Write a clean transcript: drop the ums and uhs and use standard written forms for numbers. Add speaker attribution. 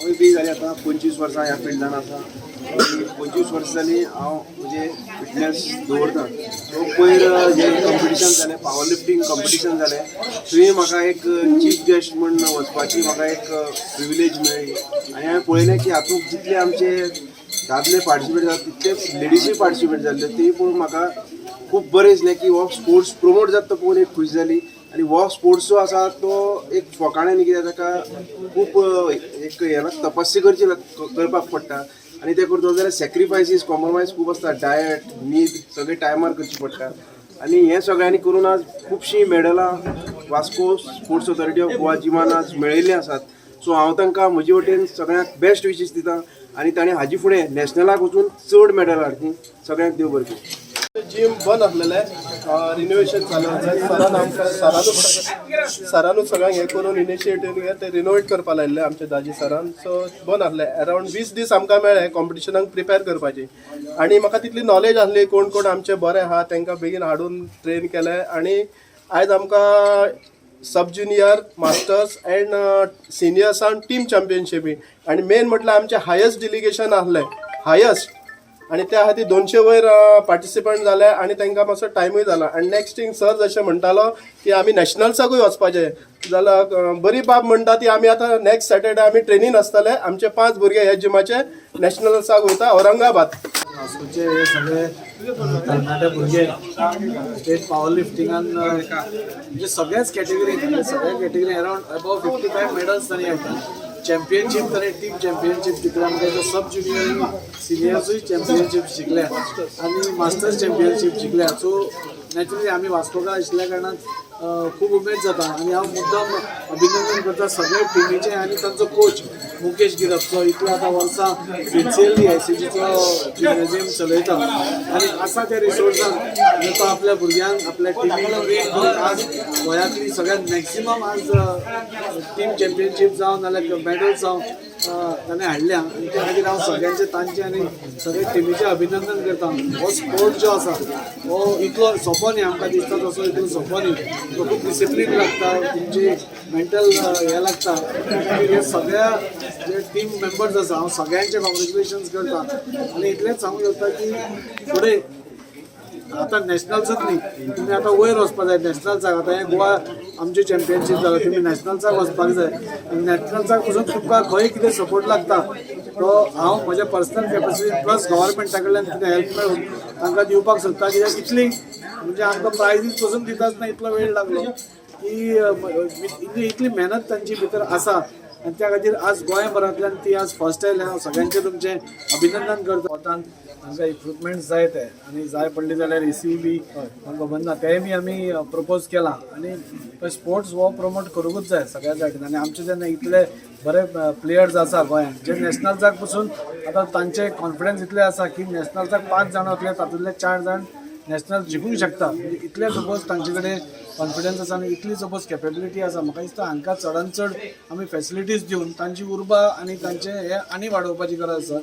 Speaker 1: हांवें बी जाली आतां 25 वर्सां ह्या फिल्डान आसा आनी 25 वर्सां जालीं हांव म्हणजे फिटनेस दवरता. सो पयर जें कंपिटिशन जालें, पावर लिफ्टींग कंपिटिशन जालें, थंय म्हाका एक चीफ गेस्ट म्हूण वचपाची म्हाका एक प्रिविलेज मेळ्ळी आनी हांवें पळयलें की हातूंत जितले आमचे दादले पार्टिसिपेट जाता, तितलेच लेडिजूय पार्टिसिपेट जाल्ले. ती पळोवन म्हाका खूब बरें दिसलें की हो स्पोर्ट्स प्रमोट जाता तो पळोवन एक खुशी जाली. आनी हो स्पोर्ट्स जो आसा तो एक फोकाणें न्ही, कित्याक ताका खूब एक हें तपस्या करची करपाक पडटा आनी तें करतलो जाल्यार सॅक्रिफायसीस, कॉम्प्रोमायज खूब आसता. डायट, न्हीद सगळें टायमार करची पडटा आनी हें सगळ्यांनी करून आज खुबशीं मेडलां Vasco sports authority of Goa जिमान आज मेळयल्लीं आसात. सो हांव तांकां म्हजे वटेन सगळ्यांक बेस्ट विशीस दिता आनी ताणें हाजी फुडें नॅशनलाक वचून चड मेडल हाडची. सगळ्यांक देव बरें करूं.
Speaker 2: जिम बंद आसलेलें, रिनोव्हेशन चालू आसा. सरान आमकां, सरानूच सरानूच सगळ्यांक हें करून इनिशिएटीव घेवन ते रिनोवेट करपा लायल्ले आमचे दाजी सरान. सो बंद आसलें. अरावंड 20 दीस आमकां मेळ्ळे कॉम्पिटिशनाक प्रिपेर करपाची आनी म्हाका तितली नॉलेज आसली, कोण कोण आमचे बरे आहा, तांकां बेगीन हाडून ट्रेन केले आनी आयज आमकां सब ज्युनियर, मास्टर्स अँड सिनियर्सान टीम चॅम्पियनशिपी आनी मेन म्हटल्यार आमचें हायस्ट डिलिगेशन आसलें, हायस्ट, आनी त्या खातीर 200 वयर पार्टिसिपंट जाले आनी तांकां मातसो टायमूय जाला. आनी नेक्स्ट थिंग, सर जशें म्हणटालो की आमी नॅशनल्साकूय वचपाचें जाल्यार बरी बाब म्हणटा ती आमी आतां नेक्स्ट सॅटर्डे आमी ट्रेनीन आसतले. आमचे पांच भुरगे ह्या जिमाचे नॅशनल्साक वयता औरंगाबाद.
Speaker 3: वास्कोचे हे सगळे तरणाटे भुरगे स्टेट पावर लिफ्टिंगान, म्हणजे सगळ्याच कॅटेगरीन, म्हणजे सगळ्या कॅटेगरी around above 55 medals तांणी हाडटा. चॅम्पियनशीप तांणी टीम चॅम्पियनशीप जिखल्या, म्हणजे सब ज्युनियर, सिनियर्सूय चॅम्पियनशीप जिखल्या आनी मास्टर्स चॅम्पियनशीप जिखल्या. सो नॅचरली आमी वास्कोकार आशिल्ल्या कारणान खूब उमेद जाता आनी हांव मुद्दम अभिनंदन करता सगळे टिमीचें आनी तांचो कोच मुकेश गिरप, जो इतलो आतां वर्सां सिन्सियरली एसएजीचो जिम्नेजियम चलयता आनी आसा त्या रिसोर्सान तो आपल्या भुरग्यांक, आपल्या टिमीक ट्रेन करून आज गोंयांतली सगळ्यात मॅक्सिमम आज टीम चॅम्पियनशीप जावं नाल्यार मेडल्स जावं ताणें हाडल्या. आनी त्या खातीर हांव सगळ्यांचे, तांचे आनी सगळे टिमीचें अभिनंदन करता. हो स्पोर्ट जो आसा हो इतलो सोंपो न्ही, आमकां दिसता तसो इतलो सोंपो न्ही. तो खूब डिसिप्लीन लागता, तुमची मेंटल हें लागता. त्या खातीर हे सगळ्या जे टीम मेंबर्स आसा, हांव सगळ्यांचे कॉंग्रेच्युलेशन्स करता आनी इतलेंच सांगूंक सोदता की फुडें आतां नॅशनल्सूच न्ही, तुमी आतां वयर वचपाक जाय नॅशनल्साक. आतां हें गोवा आमची चॅम्पियनशीप जाला, तुमी नॅशनल्साक वचपाक जाय आनी नॅशनल्साक वचून तुमकां खंय कितें सपोर्ट लागता तो हांव म्हज्या पर्सनल कॅपॅसिटी प्लस गव्हर्मेंटा कडल्यान कितें हेल्प मेळून तांकां दिवपाक सोदता. कित्याक इतली म्हणजे आमकां प्रायजीस पसून दितासतना इतलो वेळ लागलो की इतली इतली मेहनत तांची भितर आसा आनी त्या खातीर आज गोंयभरांतल्यान ती आज फर्स्ट आयल्या. हांव सगळ्यांचें तुमचें अभिनंदन करता. वतान तांकां इक्विपमेंट्स जाय ते आनी जाय पडली जाल्यार एसी बी तांकां खबर ना, तेंय बी आमी प्रपोज केलां. आनी स्पोर्ट्स हो प्रमोट करूंकूच जाय सगळ्या सायडीन. आनी आमचे जेन्ना इतले बरे प्लेयर्स आसा गोंयांत, जे नॅशनल्साक पसून आतां तांचे कॉन्फिडन्स इतले आसा की नॅशनल्साक पांच जाण वतले, तातूंतले चार जाण नॅशनल जिखूंक शकता. म्हणजे इतले सपोज तांचे कडेन कॉन्फिडन्स आसा आनी इतली सपोज कॅपेबिलिटी आसा. म्हाका दिसता हांकां चडान चड आमी फेसिलिटीज दिवन तांची उर्बा आनी तांचे हे आनी वाडोवपाची गरज आसा.